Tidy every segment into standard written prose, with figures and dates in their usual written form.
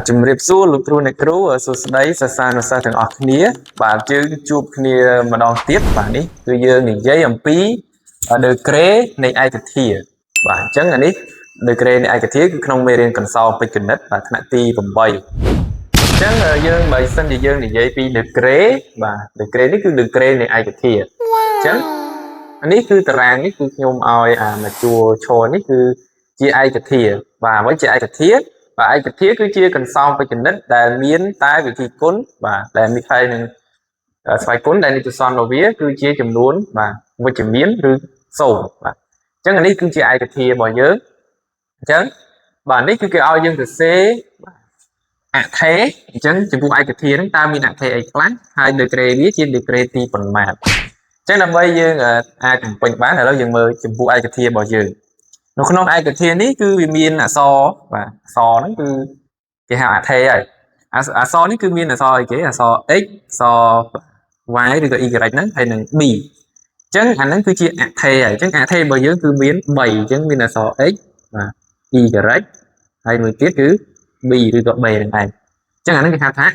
ជំរាបសួរលោកគ្រូអ្នកគ្រូសួស្តីសិស្សានុសិស្សទាំងអស់គ្នាបាទយើងជួបគ្នាម្ដងទៀតបាទនេះគឺយើងនិយាយអំពីដឺក្រេនៃឯកធាបាទអញ្ចឹងអានេះដឺក្រេនៃឯកធាគឺក្នុងមេរៀនកន្សោមពេជ្រគណិតបាទថ្នាក់ទី8អញ្ចឹងយើងបើសិនជាយើងនិយាយពីដឺក្រេបាទដឺក្រេនេះគឺដឺក្រេនៃឯកធាអញ្ចឹងអានេះគឺតារាងនេះគឺខ្ញុំឲ្យអាមកជួរឈរនេះគឺជាឯកធាបាទអ្វីជាឯកធាបាទឯកធាគឺជាកន្សោមពេជ្រគណិតដែលមានតែវិធីគុណបាទដែលមានហើយនឹងស្វ័យគុណដែលនិទ្ទសន្នរបស់វាគឺជាចំនួនបាទវិជ្ជមានឬសូន្យបាទអញ្ចឹងអានេះគឺជាឯកធារបស់យើងអញ្ចឹងបាទនេះគឺគេឲ្យយើងសរសេរអថេអញ្ចឹងចំពោះឯកធាហ្នឹងតើមានអថេអីខ្លះហើយដឺក្រេវាជាដឺក្រេទីប៉ុន្មានអញ្ចឹងដើម្បីយើងអាចបំពេញបានឥឡូវយើងមើលចំពោះឯកធារបស់យើងនៅក្នុងឯកធានេះគឺវាមានអក្សរបាទអក្សរហ្នឹងគឺគេហៅអថេហើយអក្សរនេះគឺមានអក្សរអីគេអក្សរ x អក្សរ y ឬក៏ y ហ្នឹងហើយនឹង b អញ្ចឹងអាហ្នឹងគឺជាអថេហើយអញ្ចឹងអថេរបស់យើងគឺមាន3អញ្ចឹងមានអក្សរ x បាទ y ហើយមួយទៀតគឺ b ឬក៏ b ហ្នឹងឯងអញ្ចឹងអាហ្នឹងគេហៅថា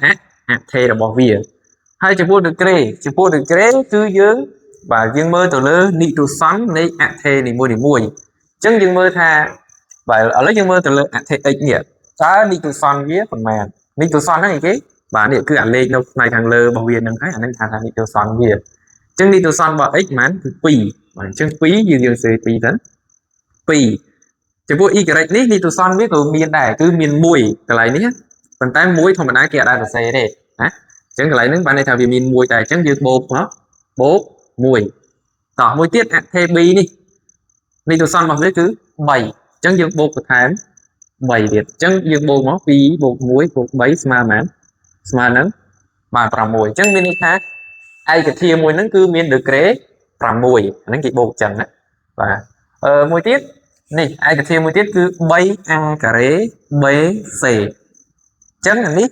អថេរបស់វាហើយចំពោះដឺក្រេចំពោះដឺក្រេគឺយើងបាទយើងមើលទៅលើនិទ្ទសន្ននៃអថេនីមួយៗអញ្ចឹងយើងមើលថាបាទឥឡូវយើងមើលទៅលើអថេ x នេះតើនិទ្ទសន្នវាប៉ុន្មាននិទ្ទសន្នហ្នឹងអីគេបាទនេះគឺអាលេខនៅផ្នែកខាងលើរបស់វាហ្នឹងហើយអាហ្នឹងថាថានិទ្ទសន្នវាអញ្ចឹងនិទ្ទសន្នរបស់ x ប៉ុន្មានគឺ2បាទអញ្ចឹង2យើងយើងសេ2ទៅ2ចំពោះ y នេះនិទ្ទសន្នវាក៏មានដែរគឺមាន1កន្លែងនេះប៉ុន្តែ1ធម្មតាគេអត់ដែលសរសេរទេណាអញ្ចឹងកន្លែងហ្នឹងបានន័យថាវាមាន1ដែរអញ្ចឹងយើងបូកមកបូក1តោះមួយទៀតអថេ b នេះនិទ្ទសន្នរបស់វាគឺ3អញ្ចឹងយើងបូកបន្ថែម3ទៀតអញ្ចឹងយើងបូកមក2បូក1បូក3ស្មើប៉ុន្មានស្មើនឹងបាទ6អញ្ចឹងមានន័យថាឯកធាមួយហ្នឹងគឺមានដឺក្រេ6អាហ្នឹងគេបូកអញ្ចឹងណាបាទអឺមួយទៀតនេះឯកធាមួយទៀតគឺ 3a ការ៉េ bc អញ្ចឹងអានេះ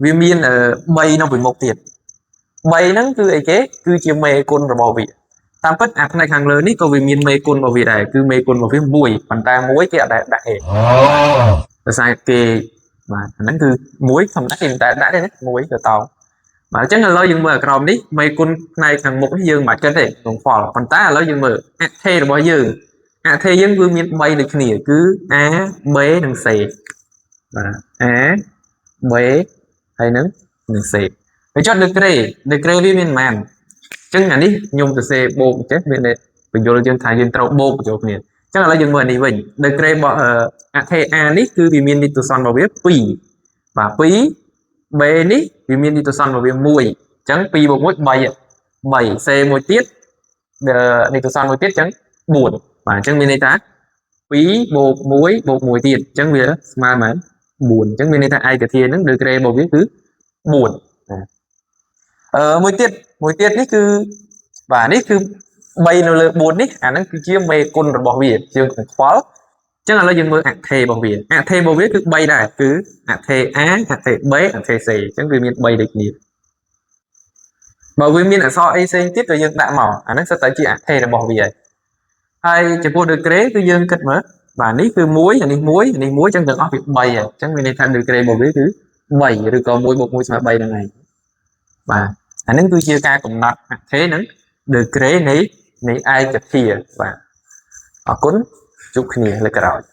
វាមាន3នៅពីមុខទៀត3ហ្នឹងគឺអីគេគឺជាមេគុណរបស់វាតាមពិតអាផ្នែកខាងលើនេះក៏វាមានមេគុណរបស់វាដែរគឺមេគុណរបស់វា1ប៉ុន្តែ1គេអត់ដែលដាក់ទេដោយសារគេបាទអាហ្នឹងគឺ1ធម្មតាគេមិនដែលដាក់ទេណា1ទៅតោបាទអញ្ចឹងឥឡូវយើងមើលអាក្រោមនេះមេគុណផ្នែកខាងមុខនេះយើងមិនបាច់គិតទេក្នុងហ្វល់ប៉ុន្តែឥឡូវយើងមើលអថេរបស់យើងអថេយើងគឺមាន3ដូចគ្នាគឺ A B និង C បាទ A B ហើយនឹងនឹង C ហើយចុះដឺក្រេដឺក្រេវាមានប៉ុន្មានអញ្ចឹងអានេះខ្ញុំសរសេរបូកចេះមានបញ្យល់យើងថាយើងត្រូវបូកបញ្ចូលគ្នាអញ្ចឹងឥឡូវយើងមើលអានេះវិញដឺក្រេរបស់អថេ A នេះគឺវាមាននិទ្ទសន្នរបស់វា2បាទ2 B នេះវាមាននិទ្ទសន្នរបស់វា1អញ្ចឹង2បូក1 3 3 C មួយទៀតនិទ្ទសន្នមួយទៀតអញ្ចឹង4បាទអញ្ចឹងមានន័យថា2បូក1បូក1ទៀតអញ្ចឹងវាស្មើប៉ុន្មាន4អញ្ចឹងមានន័យថាឯកធាហ្នឹងដឺក្រេរបស់វាគឺ4អឺមួយទៀតមួយទៀតនេះគឺបាទនេះគឺ3នៅលើ4នេះអាហ្នឹងគឺជាមេគុណរបស់វាយើងកុំខ្វល់អញ្ចឹងឥឡូវយើងមើលអថេរបស់វាអថេរបស់វាគឺ3ដែរគឺអថេ A អថេ B អថេ C អញ្ចឹងវាមាន3ដូចគ្នាបើវាមានអក្សរអីផ្សេងទៀតក៏យើងដាក់មកអាហ្នឹងសុទ្ធតែជាអថេរបស់វាហើយហើយចំពោះដឺក្រេគឺយើងគិតមើលបាទនេះគឺ1អានេះ1អានេះ1អញ្ចឹងទាំងអស់វា3ហើយអញ្ចឹងមានន័យថាដឺក្រេរបស់វាគឺ3ឬក៏1បូក1ស្មើ3ហ្នឹងឯងបាទអាហ្នឹងគឺជាការកំណត់អថេនិងដឺក្រេនៃនៃឯកធាបាទអរគុណជួបគ្នាលើកក្រោយ។